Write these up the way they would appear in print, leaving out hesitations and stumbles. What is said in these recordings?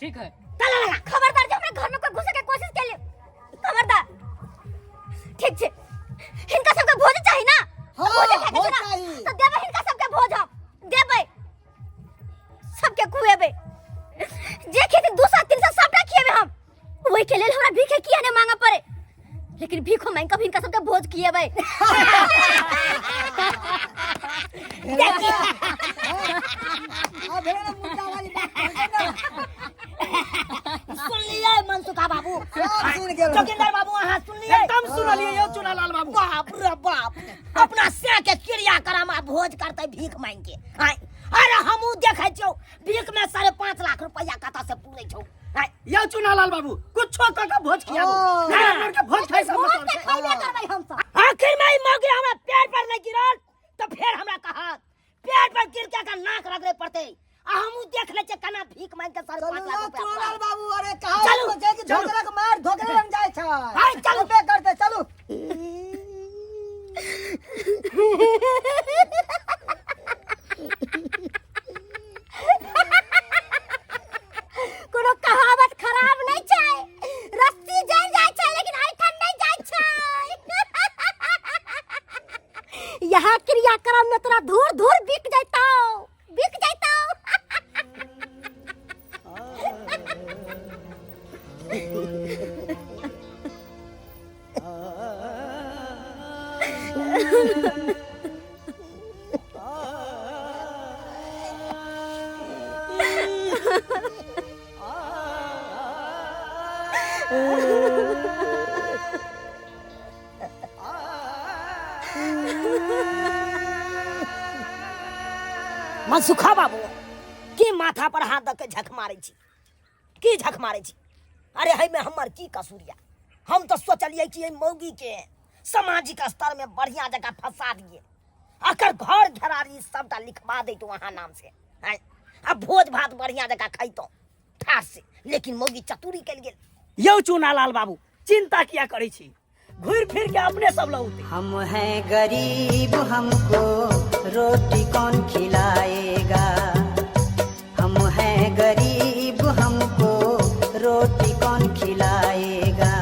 ठीक है। ताला लगा। खबरदार जे हमरा घर में कोई घुसे के कोशिश केले, खबरदार। ठीक छै, हिनका सबके भोज चाही ना? हाँ, भोज खाय के भोज छै ना? चाही। तऽ देबै हिनका सबके भोज, हम देबै, सबके खुएबै। जे खेथिन 200 300 सबटा खिएबै हम। ओहि के लेल हमरा भीखे किया ने मांगऽ पड़े, लेकिन भीखो मांगि कऽ भी हिनका सबके भोज खिएबै। आ भेलै ने मुद्दा वाली बात कहलकै ने। सुनलियै मनसुखा बाबू? सब सुन गेल। जोगिंदर बाबू, अहाँ सुनलियै? एकदम सुनलियै यौ चुनालाल बाबू। बाप रे बाप, अपना से के क्रियाक्रम आ भोज करतै भीख मांगि के। आँय, अरे हमहूँ देखै छियौ भीख में 5.5 लाख रुपया कतऽ से पूरै छौ। आँय, यौ चुनालाल बाबू, कुछो कऽ के भोज खियाबू। हाँ। नहीं, हमर के भोज खाइ से भोज मतलब तऽ छै। खैबे करबै हमसब। आखिर में ई मौगी हमरा पेड़ पर नहीं गिरल तो फेर हमरा कहत पेड़ पर गिर के एकर नाक रगड़े पड़तै। आ हमहूँ देख लै छियै केना भीख मांगि के 5.5 चलू लाख यौ रुपया चुनालाल पाएब। बाबू, अरे कहा चलू, छै कि चलू। धोकरा के मार धोकरे रंग जाइ छै। हाय, चलू। चलबे करतै, चलू। कोनो कहावत खराब नहीं छै, रस्सी जल जाइ छै लेकिन ऐठन नहीं जाइ छै। यहाँ क्रियाक्रम में तोरा धूर धूर बिक जैतौ, बिक जैतौ। मनसुखा बाबू, की माथा पर हाथ दऽ के झक मारै छी? की झक मारै छी? अरे है में हमर की कसूर या? हम तऽ सोचलियै कि एहि मौगी के सामाजिक स्तर में बढ़िया जगह फंसा दिए, अकर घर घेरारी सबटा लिखवा दैतहुँ अहाँ नाम से। आँय, आ भोज भात बढ़िया जगह खैतहुँ ठाठ से, लेकिन मौगी चतुरी कयल गेल। यौ चुनालाल बाबू, चिंता किया करै छी? घुरि फिर के अपने सब लौटे। हम हैं गरीब, हमको रोटी कौन खिलाएगा? हम हैं गरीब, हमको रोटी कौन खिलाएगा?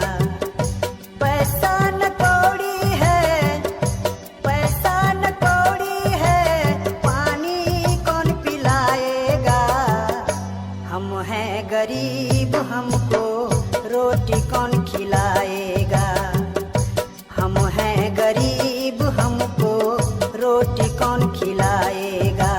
पैसा न कौड़ी है, पैसा न कौड़ी है, पानी कौन पिलाएगा? हम हैं गरीब, हमको रोटी कौन खिलाएगा? हम हैं गरीब, हमको रोटी कौन खिलाएगा?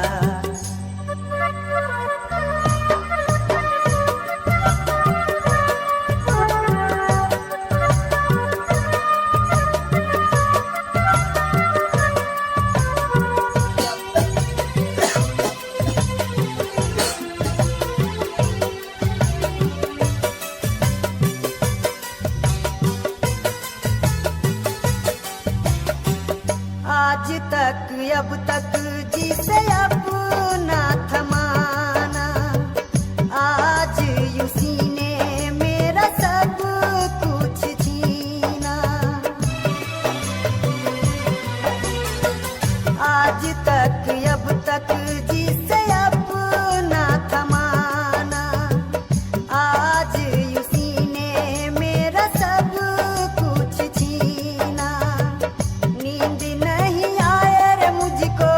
आज तक अब तक जिसे अपना थमाना, आज उसी ने मेरा सब कुछ छीना। आज तक अब तक जिसे अपना थमाना, आज उसी ने मेरा सब कुछ छीना। नींद नहीं आए रे मुझको,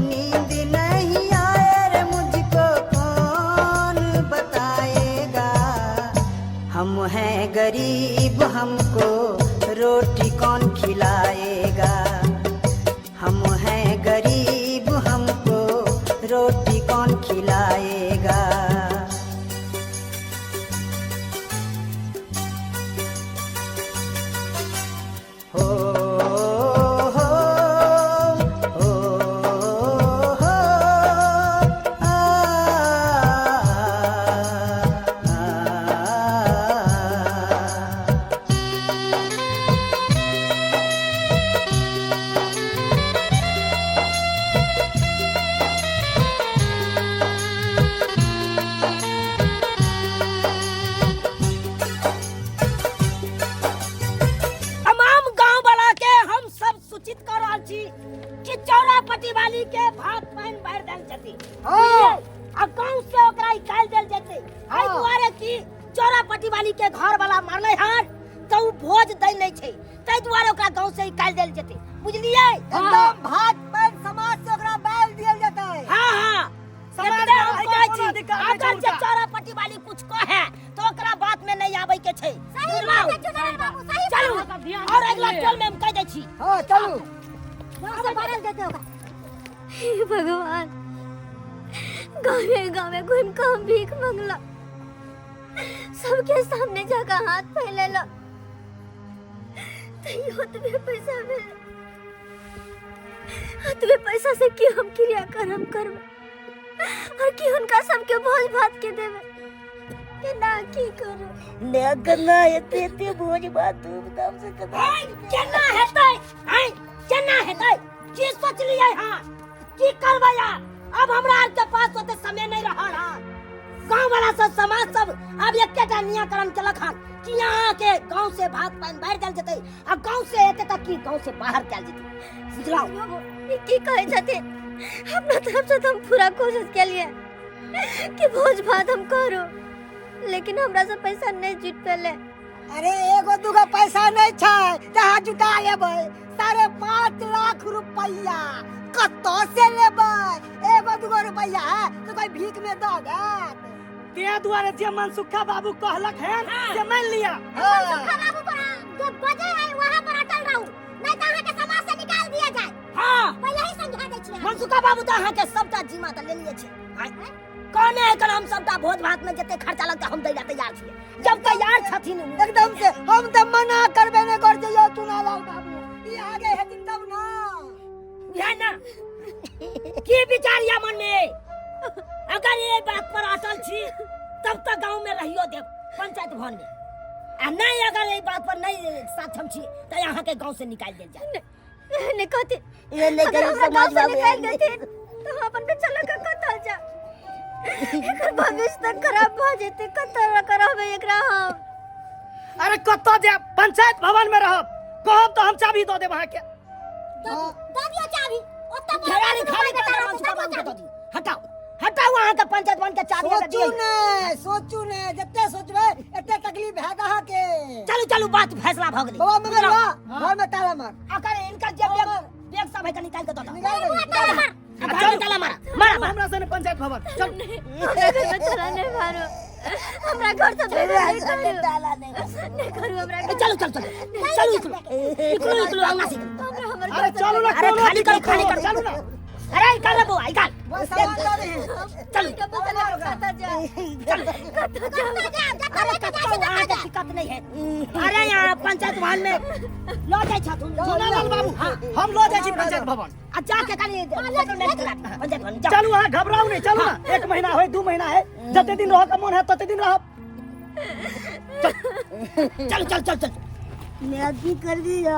नींद नहीं आए रे मुझको, कौन बताएगा? हम हैं गरीब, हमको रोटी कौन खिलाएगा? हम हैं गरीब, हमको रोटी कौन खिलाएगा? हो हो हो हो आ, आ, आ। तमाम गांव वाला के हम सब सूचित कर रहल छी कि चौरापट्टी वाली के भात पानि भरि देल जेतै। हाँ। आ गांव से ओकरा निकालि देल जेतै। एहि हाँ। दुआरे पट्टी वाली के घर वाला मरलै हन तऽ उ भोज दै नहि छै, ताहि दुआरे ओकरा गांव से निकालि देल जेतै, बुझलियै? एकदम भात पानि समाज से ओकरा बैल दियल जेतै। हाँ हाँ, समाज समाज में हम रहै के कहै कोनो छी, अधिकार नहि छै अगर जे हुनका। चौरा पट्टी वाली कुछ कहे तो ओकरा बात में नहीं आबै के छै। सही बात है चुनार बाबू, सही चलू बात। सब ध्यान और अगला रखिए। टोल में हम कह दै छी। हाँ चलू। गाँव से बाहर जेतै ओकरा। हे भगवान, गाँवे गाँवे घूम के हम भीख मंगला, सबके सामने जाकर हाथ फैलेला, तैयो ओतबे पैसा भेल। ओतबे पैसा से की हम क्रियाक्रम करबै और की हुनका सबके भोज भात के देबै? केना की करू? ने केना एते एते भोज भात धूमधाम से केना केना हेतै? आँय, केना हेतै? की सोचलियै हँ? की करबै आब? अब हमरा आर के पास ओते समय नहीं रहल हन। गांव वाला सब समाज सब अब एकेटा नियाकरण केलक हन कि यहाँ के गांव से भात पानि बाढ़ि देल जेतै आ गांव से एते तक कि गांव से बाहर कयल जेतै, बुझलहुँ? बाबू, ई की कहै छथिन? अपना तरफ से तो हम पूरा कोशिश केलिए कि भोज भात हम करू, लेकिन हमरा से पैसा नहीं जुट पेले। अरे एगो दूगो पैसा नहीं छै तहाँ जुटा लेबै। 5.5 लाख रुपया कतऽ से लेबै? एगो दूगो रुपया है तो कोई भीख में दऽ देत? ते दुआरे जे मनसुखा बाबू कहलक हन से मान लिया। मनसुखा बाबू पर जो बजे है वहां पर अटल रहू, नहीं तो अहाँ के समाज से निकाल दिया जाए। हाँ, पहले ही समझा दै छी। मनसुखा बाबू तो अहाँ के सबटा जिम्मा तऽ लेलिए छै। कहने है हम सबटा भोज भात में जते खर्चा लगतै हम दै ला तैयार छियै। जब तैयार छथिन उ। एकदम से हम तऽ मना करबे नहि कर जइयो चुनालाल बाबू, ई आगे हेथिन तब ना। बुझाय ना की विचार या मन में? अगर ये बात पर अटल छी तब तक गांव में रहियो देब पंचायत भवन में, आ नहीं अगर ये बात पर नहीं सक्षम छी तो यहाँ के गांव से निकाल देल जाए। नहीं कहती ये नहीं अगर करी हमरा समाज गाँव से बाबू, निकाल ये देथिन तो हम अपन बच्चा लऽ कऽ कतऽ जा? एकर भविष्य तऽ खराब भऽ जेतै, कतऽ करबै एकरा हम? अरे कतऽ जायब, पंचायत भवन में रहब, कहब तो हम चाबी दऽ देब अहाँके। दऽ दियौ चाबी, ओतऽ पर घेरारी खाली बेटा कर रहतै, मनसुखा दऽ बाबू दियौ के दऽ दियौ। हटाओ हटाओ अहाँ के पंचायत भवन के चाबी अगर सोचू दियौ। ने, सोचू ने, जते सोचबै एते तकलीफ हैत अहाँके। चलू चलू, बात फैसला भऽ गेलै। बाबा मगर बा, घर में ताला मार। अगर इनका जे बैग बैग सब है त निकाल के दऽ दो। निकाल दे। ताला मार। आ चलू ताला मारा मारा मारा। हमरा से पंचायत भवन चलू। हमरा घर में ताला नहीं मारू, हमरा घर से बेघर नहीं करू, नहीं करू हमरा घर। चलू चलू चलू चलू, निकलो निकलो निकलो अंगना से निकलो। हमरा हमर अरे घर से चलू ना, अरे कोनो खाली करो, दिक्कत खाली नहीं, करो। चलू ना। अरे निकाल रे बउआ, निकाल। बस सामान दऽ दही। चलू कतऽ जा? चलू। कतऽ जा? अरे कतौ अहाँके दिक्कत नहीं है। अरे यहाँ पंचायत भवन में लऽ जाइ छथुन। चुनालाल बाबू, हम लऽ जाइ छी पंचायत भवन। आ जाके कनि सेटलमेंट करा दियौ पंचायत भवन, जाउ। चलू, अहाँ घबराउ नहीं, चलू ना। 1 महीना है, 2 महीना है, जते दिन रह के मन है तते दिन रहब। चलू चल चल चल, मैं की कर दिया?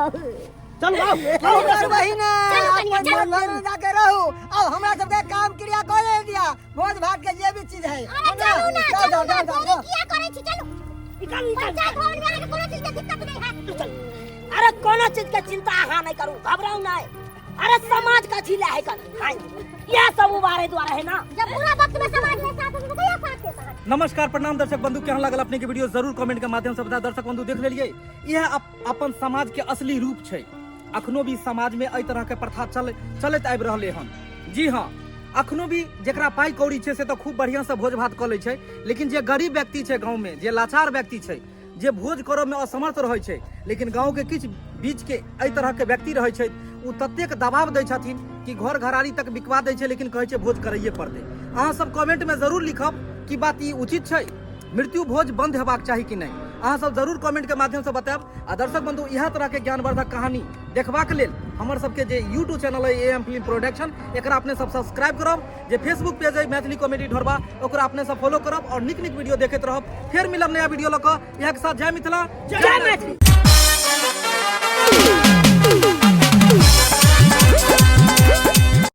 चलू आओ आओ हमरा हमर संगे। बहिना, चलू कनिया, अपन चलू। घर में जाके रहो। अब हमरा सबके काम क्रिया कर दिया, भोज भात के जे भी चीज है। अरे चलू ना, जाओ, चलू जाओ, ना, जाओ, जाओ, देरी जाओ। किया करै छी? चलू निकालू निकालू। पंचायत भवन में अहाँके कोनो चीज के दिक्कत नहीं है। चलू। अरे कोनो चीज के चिंता अहाँ नहीं करू, घबराउ नहीं। अरे समाज कथी ले है कर, यह सब उबारे द्वारा है ना। जब बुरा वक्त में समाज में साथ देते, तो यह साथ देता है। नमस्कार, प्रणाम दर्शक बंधु, केहन लागल अपने के वीडियो जरूर कमेंट के माध्यम से बता। दर्शक बंधु देख लेलिए, यह अपन समाज के असली रूप छै। अखनो भी समाज में एहि तरह के प्रथा चलैत आबि रहलै हन। जी हाँ, अखनो भी जकरा पाइ कौड़ी छै से तऽ खूब बढ़िया से भोज भात कऽ लै छै, लेकिन जे गरीब व्यक्ति छै गाँव में, जे लाचार व्यक्ति छै, जे भोज करऽ में असमर्थ रहै छै, लेकिन गाँव के किछु बीच के एहि तरह के व्यक्ति रहै छै, ओ ततेक दबाव दै छथिन कि घर घरारी तक बिकवा दै छै, लेकिन कहै छै भोज करैए पड़तै। अहाँ सब कमेंट में जरूर लिखब कि बात ई उचित छै, मृत्यु भोज बंद हेबाक चाही कि नहि। अहाँ सब जरूर कमेंट के माध्यम से बतायब। आ दर्शक बंधु, इएह तरह के ज्ञानवर्धक कहानी देखबाक लेल हमर सबके जे यूट्यूब चैनल है ए एम फिल्म प्रोडक्शन, एकरा अपने सब सब्सक्राइब करब। जे फेसबुक पेज है मैथिली कॉमेडी ढोरबा, ओकरा अपने सब फॉलो करब और नीक नीक वीडियो देखैत रहब। फेर मिलब नया वीडियो लऽ कऽ। इएह के साथ जय मिथिला, जय मैथिली।